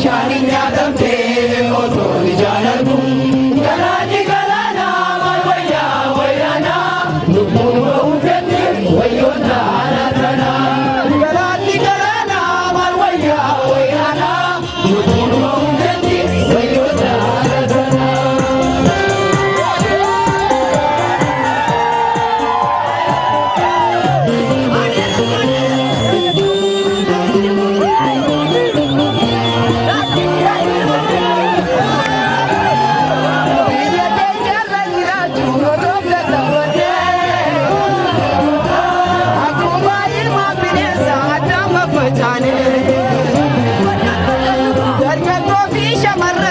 Bishaaniin nyaatamtee osoo ijaan argu. Galaanni galaanaa maal wayyaa wayyaanaa lubbuun ba'uu jette wayyoota haala tanaa. Galaanni galaanaa maal wayyaa wayyaanaa lubbuun ba'uu jette wayyoota haala tanaa. Biyya keenyarra jiraachuun otoo dadhabbatee akkuma ilma bineensaa addaan faffacaane dargaggoo fi shamarran.